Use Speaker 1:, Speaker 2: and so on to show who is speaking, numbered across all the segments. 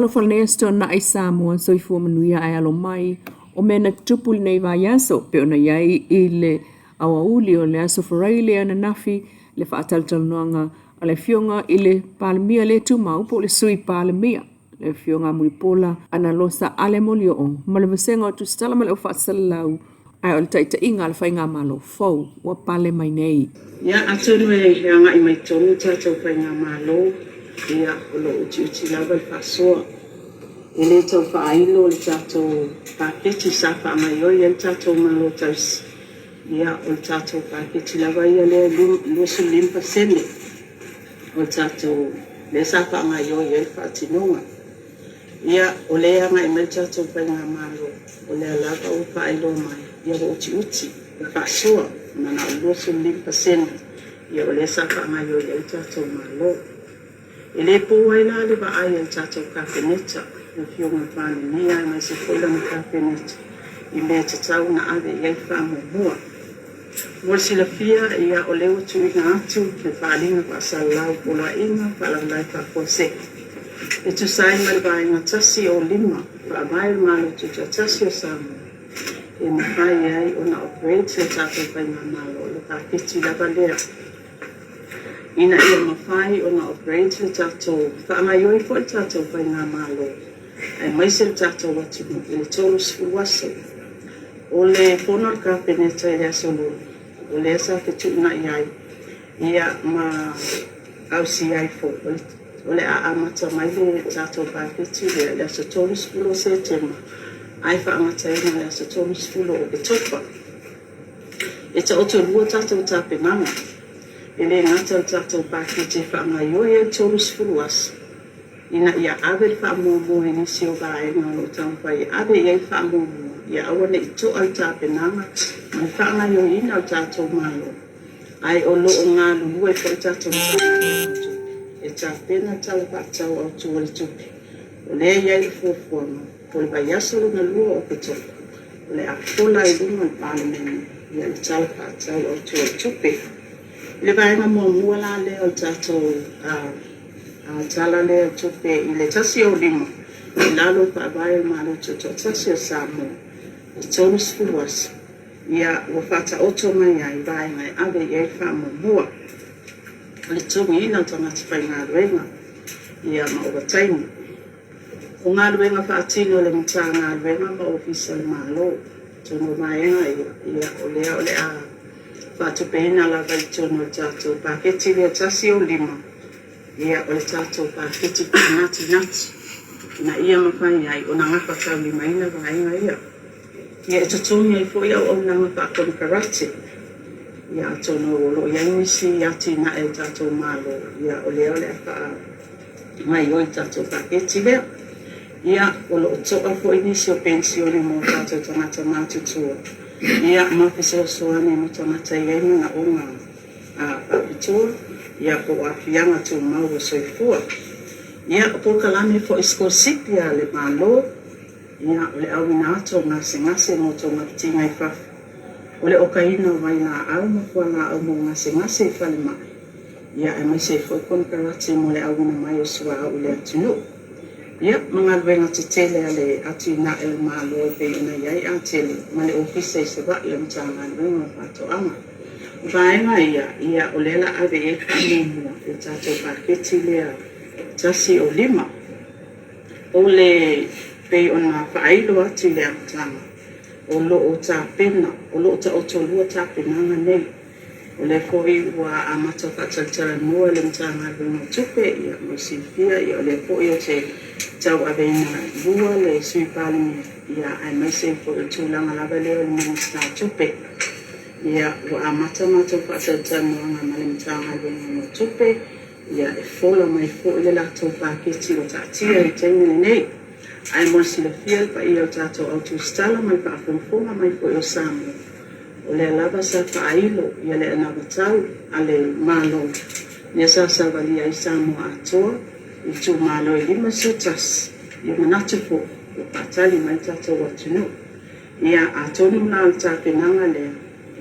Speaker 1: Talofa lenei aso tuanai Samoa, soifua manuia ae alo mai. O mea na tutupu i lenei vaiaso pei ona i ai i le aoauli o le aso Faraile ananafi le faatalatalanoaga a le Afioga i le Palemia le tumau po o le Sui Palemia, le Afioga Mulipola Anarosa Ale Molioo ma le Vasega o Tusitala ma le Au Faasalalau, ae o le taitaiga a le Faigamalo fou ua pale mai nei.
Speaker 2: Ia, atonu e agai mai tonu le tatou Faigamalo, ia, o lo o utiuti lava le faasoa. E le tau faailo le tatou paketi sa faagaoioi ai le tatou Malo tausi. Ia, o le tatou paketi lava ia lea e 25% o le tatou lea sa faagaoioi ai le faatinoga. Ia, o lea e agai mai le tatou Faigamalo, o lea lava ua faailoa mai, ia ua utiuti le faasoa, ma na o le 25% ia o lea sa faagaoioi ai le tatou Malo. E le po ai la le vaai a le tatou Kapeneta, le Afioga i le Palemia aemaise foi lana Kapeneta i mea e tatau ona ave i ai le faamuamua. Mo le silafia, ia o lea ua tuuina atu le faaaliga faasalalau poloaiga faalavelave faafuasei e tusa ai ma le Vaega 105 Faavae o le Malo Tutoatasi o Samoa e mafai ai ona operate le tatou Faigamalo i le paketi lava lea. Ina ia mafai ona operate le tatou, faagaoioi foi le tatou Faigamalo aemaise le tatou atunuu i le 30 aso. O le fono a le Kapeneta i le aso Lua, o lea sa fetuunai ai ia ma ausia ai foi, o le a amata mai le tatou paketi lea i le aso 30 o Setema ae faagataina i le aso 30 o Oketopa. E taoto lua tatou tapenaga, e le gata o le tatou paketi e faagaoioi ai le 30 aso ina ia ave le faamuamua i nisi o vaega o lo o taumafai e ave i ai le faamuamua, ia aua ne i to'a le tapenaga ma le faagaoioiina o le tatou Malo, ae o lo o galulue foi le tatou Matagaluega o Tupe e tapena le Tala Faatatau Autu o le Tupe. O lea e i ai le fuafuaga, o le vaiaso lona lua o Oketopa, O le a fola i luma o le Palemene le Tala Faatatau Autu o le Tupe. I le vaega muamua la lea o le tatou Tala lea o Tupe i le 105 i lalo o le Faavae o le Malo Tutoatasi o Samoa i 30 aso, ia ua faataoto mai ai vaega e ave i ai le faamuamua, o le totogiina o tagata faigaluega ia ma ovataimi. O galuega faatino a le Matagaluega ma Ofisa o le Malo, atonu o vaega ia, ia o lea o le a faatupeina lava i totonu o le tatou paketi lea 105, ia o le tatou paketi faanatinati ina ia mafai ai ona gafataulimaina vaega ia. Ia e totogi ai foi auaunaga faakonekarate, ia atonu o lo o i ai nisi atinae a le tatou Malo, ia o lea o le a faa gaoioi le tatou paketi lea. Ia, o lo o to'a foi nisi o penisione mo tatou tagata matutua, ia, ma fesoasoani mo tagata e i ai manaoga faapitoa, ia, po o aafiaga tumau o le soifua. Ia, o polokalame foi sikolasipi a le Malo, ia, o le auina atu o gasegase mo togafitiga i fafo, o le okaina o vailaau ma fualaau mo gasegase i falemai, ia aemaise ai foi konekarate mo le auina mai o suauu i le atunuu. Ia, ma galuega tetele a le atinae o le Malo e pei ona i ai Atele ma le Ofisa i Savaii o le Matagaluega o Faatoaga. O vaega ia, ia o lea la ave i ai le faamuamua i le tatou paketi lea 1 o 5. O le pei ona faailo atu i le amataga, o lo o tapena, o lo o taotolua tapenaga nei. O lea foi ua amata faatalatalanoa le Matagaluega o Tupe, ia mo le silafia, ia o lea foi ou te tauaveina lua le Sui Palemia, ia aemaise foi o le tulaga lava lea o le Minisita o Tupe. Ia ua amata matou faatalatalanoaga ma le Matagaluega o Tupe, ia e fola mai foi le latou paketi ua taatia i le taimi lenei. Ae mo le silafia le paia o le tatou au tusitala ma le faafogafoga mai foi o Samoa, O lea lava sa faailo ia le anavatau a le Malo lea sa savalia ai Samoa atoa i itumalo e 51, ia manatu foi ua faatali mai le tatou atunuu. Ia atonu la o le tapenaga lea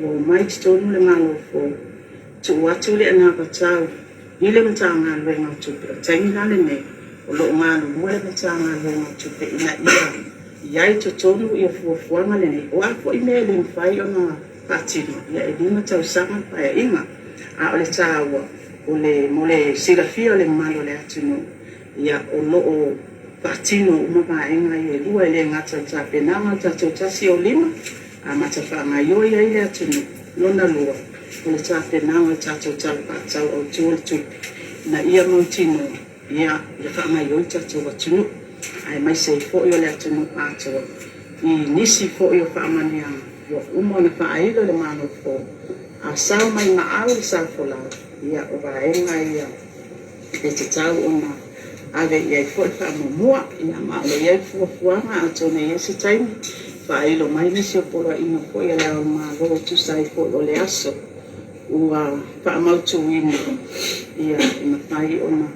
Speaker 2: ua omai i totonu le Malo fou, tuu atu le anavatau i le Matagaluega o Tupe, o le taimi la lenei O lo o galulue le Matagaluega o Tupe ina ia i ai i totonu ia fuafuaga lenei. O a foi mea e le mafai ona faatino, ia e 5 tausaga le paeaiga. A o le taua, o le mo le silafia o le mamalu o le atunuu, ia o lo o faatino uma vaega ia e lua, e le gata i le tapenaga o le tatou 105, amata faagaoioi ai le atunuu. Lona lua, o le tapenaga o le tatou Tala Faatatau Autu o le Tupe, ina ia mautinoa ia faagaoioi le tatou atunuu, aemaise ai foi o le atunuu atoa i nisi foi o faamanuiaga ua uma ona faailo e le Malo fou. A sao mai maau le sa folau, ia o vaega ia e tatau ona ave i ai foi le faamuamua. Ia ma o lo o i ai le fuafuaga, atonu e i ai se taimi faailo mai nisi o poloaiga foi a Le Ao o le Malo e tusa ai foi o le aso ua faamautuina ia e mafai ona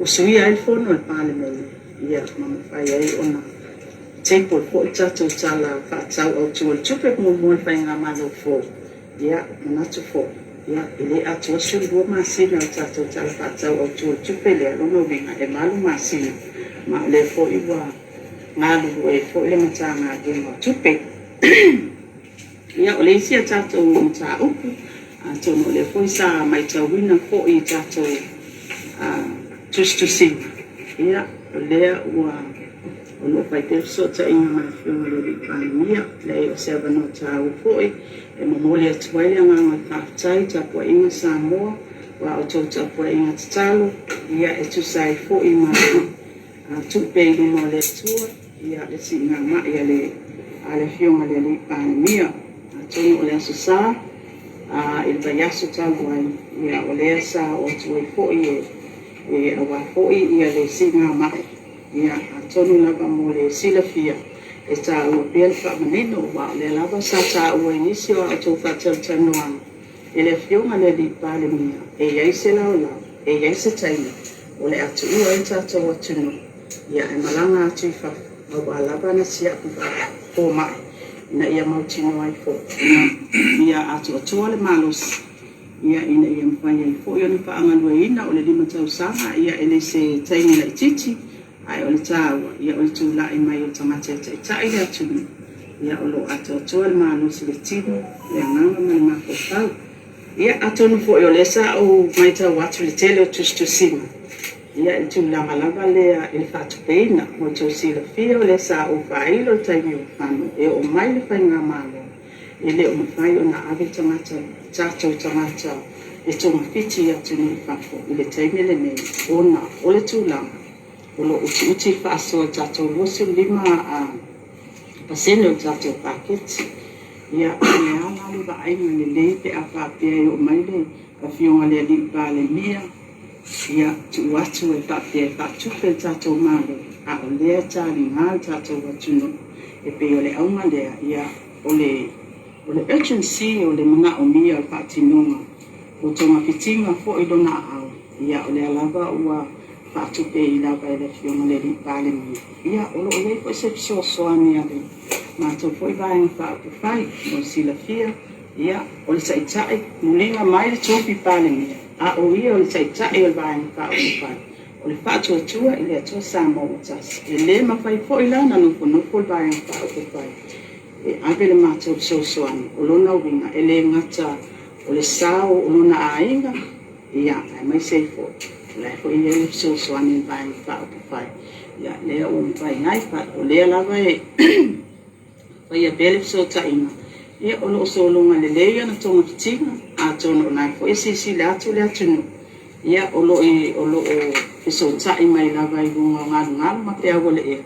Speaker 2: usuia ai le fono a le Palemene, ia ma mafai ai ona table foi le tatou Tala Faatatau Autu o le Tupe muamua i le Faigamalo fou. Ia, manatu foi, ia, e le atoa 12 masina o le tatou Tala Faatatau Autu o le Tupe lea, lona uiga e 8 masina, ma o lea foi ua galulue ai foi le Matagaluega o Tupe. Ia, o le isi a tatou mataupu, atonu o lea foi sa matauina foi i tatou tusitusiga, ia, o lea ua o lo o fai pea le fesootaiga ma le Afioga i le Alii Palemia. Leai, o se avanoa taua foi e momoli atu ai le agaga o le faafetai i tapuaiga Samoa, aua outou tapuaiga tatalo, ia, e tusa ai foi ma le tuu pea i luma o le Atua, ia, le siigamai a le a le Afioga i le Alii Palemia. Atonu o le Aso Sa i le vaiaso talu ai, ia, o lea sa oo atu ai foi e aua foi ia le siigamai. Ia, atonu lava mo le silafia, e taua pea le faamanino, aua o lea lava sa taua i nisi o a outou faatalatalanoaga e le Afioga i le Alii Palemia, e i ai se laolao, e i ai se taimi o le a tuua ai le tatou atunuu, ia, ae malaga atu i fafo, aua lava ana siapu fomai, ina ia mautinoa ai foi ina ia atoatoa le malosi. Ia, ina ia mafai ai foi ona faagalueina o le 5 tausaga, ia, e le se taimi laitiiti, ae o le taua, ia, o le tulai mai o tagata e taitai le atunuu, ia, o lo o atoatoa le malosi i le tino, le agaga ma le mafaufau. Ia, atonu foi o lea sa ou matau atu i le tele o tusitusiga, ia, i le tulaga lava lea i le faatupeina. Mo le tou silafia, o lea sa ou faailo i le taimi o Fano e oo mai le faigamalo, E le o mafai ona ave tagata, tatou tagata e togafiti i atunuu i fafo i le taimi lenei ona o le tulaga o lo o utiuti le faasoa i tatou 25% o le tatou paketi. Ia, o le a la le vaaiga lelei pe a faapea e oo mai le Afioga i le Alii Palemia, ia, tuu atu e faapea e faatupe le tatou Malo, a o lea e taliga le tatou atunuu. E pei o le auga lea, ia, o le o le urgency, o le manaomia o le faatinoga o togafitiga foi i lona aao, ia, o lea lava ua faatupe ai lava e le Afioga i le Alii Palemia. Ia, o lo o i ai foi se fesoasoani a le matou foi Vaega Faaupufai. Mo le silafia, ia, o le Taitai, muliga mai le Tofi Palemia, a o ia o le Taitai o le Vaega Faaupufai, o le Faatuatua i le Atua Samoa ua Tasi. E le mafai foi la ona nofonofo le Vaega Faaupufai e ave le matou fesoasoani. O lona uiga, e le gata o le sao o lona aiga, ia, aemaise ai foi, o la e foi e i ai le fesoasoani a le Vaega Faaupufai, ia, lea ua mafai ai. O lea lava e faia pea le fesootaiga, ia o lo o sologa lelei ana togafitiga, atonu o lena foi e silasila atu le atunuu, ia o lo o fesootai mai lava i luga o galugalu ma peau o le ea,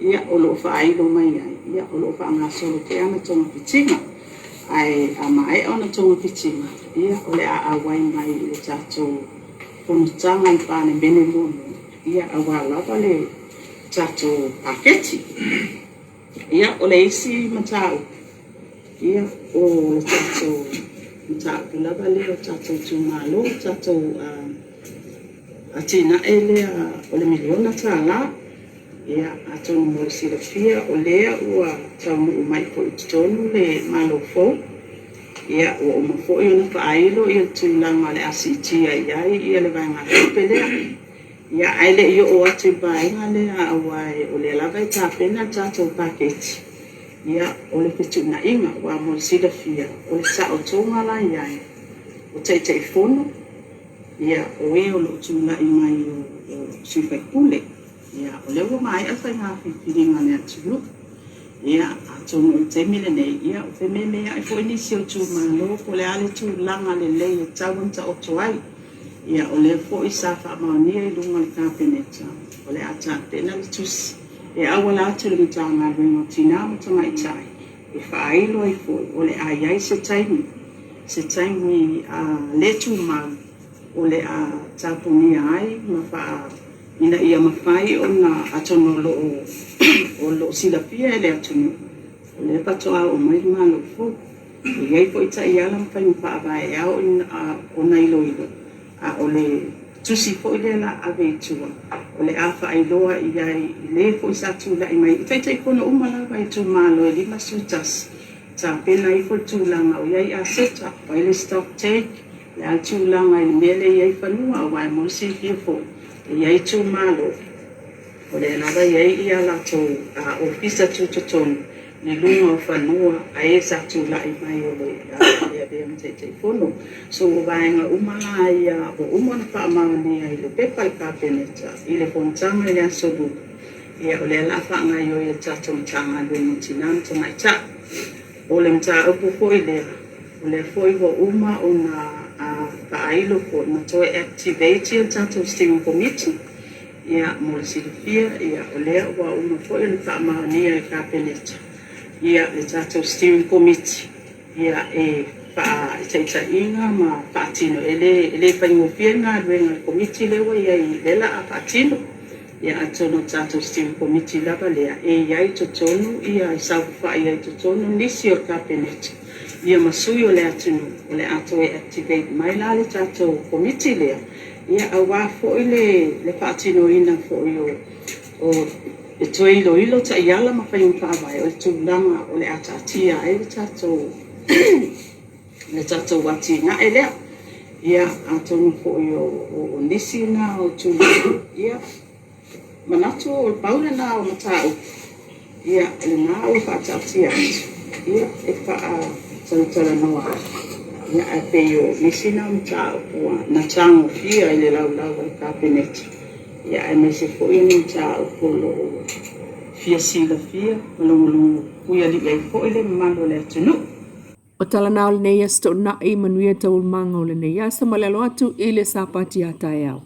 Speaker 2: ia o lo o faailo mai ai, ia o lo o faagasolo pea ana togafitiga. Ae a maea ona togafitiga, ia o le a auai mai i le tatou fonotaga a le Palemene muamua, ia aua lava le tatou paketi. Ia, o le isi mataupu, ia, o le tatou mataupu lava lea o tatou itumalo, o tatou atinae lea o le miliona tala. Ia, atonu mo le silafia, o lea ua taunuu mai foi i totonu le Malo fou, ia, ua uma foi ona faailo le tulaga o le a siitia i ai le vaegatupe lea. Ia, ae le i oo atu i le vaega lea aua o lea lava e tapena le tatou paketi, ia, o le fetuunaiga, aua mo le silafia, o le taotoga la i ai o Taitaifono, ia, o e o lo o tulai mai o sui usufono. Ia, o lea ua maea le faiga filifiliga a le atunuu. Ia, atonu o le taimi lenei, ia, ua fememeai foi nisi o itumalo po o le a le tulaga lelei e tatau ona taoto ai. Ia, o lea foi sa faamaonia i luga o le Kapeneta, o le a tapena le tusi e auala atu i le Matagaluega o Tina ma Tamaitai e faailo ai foi o le a i ai se taimi, se taimi le tumau o le a tapunia ai ma faa ina ia mafai ona, atonu o lo o o lo o silafia e le atunuu, o lea faatoa oo mai le Malo fou. E i ai foi taiala ma faiga faavae e ao ona iloilo, a o le tusi foi lea o le a ave i tua, o le a faailoa i ai i le foi sa tulai mai, i Taitaifono uma lava i itumalo e 51, tapena ifo le tulaga o i ai aseta, o ai le stock take, o le a le tulaga i le mea lea e i ai fanua, aua e mo le silafia foi, e i ai itumalo o lea lava e i ai a latou ofisa tutotonu i luga o fanua a e sa tulai mai o le avea ma Taitaifono. So o vaega uma la ia ua uma ona faamaonia i le pepa a le Kapeneta i le fonotaga i le aso Lua, ia o lea o le a faagaoioi e le tatou Matagaluega o Tina ma Tamaitai. O le mataupu foi lea, o lea foi ua uma ona faailo foi ma toe activate le tatou steering committee. Ia, mo le silafia, ia, o lea ua uma foi ona faamaonia e le Kapeneta, ia, le tatou steering committee, ia, e faaitaitaiga ma faatino. E le, e le faigofie le galuega a le Komiti lea ua i ai, lea o le a faatino. Ia, atonu o le tatou steering committee lava lea e i ai i totonu, ia, e saofafai ai i totonu nisi o le Kapeneta, ia, ma sui o le atunuu. O le a toe activate mai la le tatou Komiti lea, Ia, aua foi le faatinoina foi o e toe iloilo taiala ma faiga faavae o le tulaga o le a taatia ai le tatou le tatou atinae lea. Ia, atonu foi o nisi na o tulaga, ia, Manatu o le pau lena o mataupu, ia, o lena ua faataatia atu, ia, e faatalatalanoa ai. Ia, ae pei o nisi na o mataupu ua na tagofia i le laulau a le Kapeneta, ia, aemaise foi o ni mataupu o lo o fia silafia ma logologo puialii ai foi le mamalu o le atunuu.
Speaker 1: O tala na o lenei aso toonai, manuia taualumaga o lenei aso ma le alo atu i le Sapati a taeao.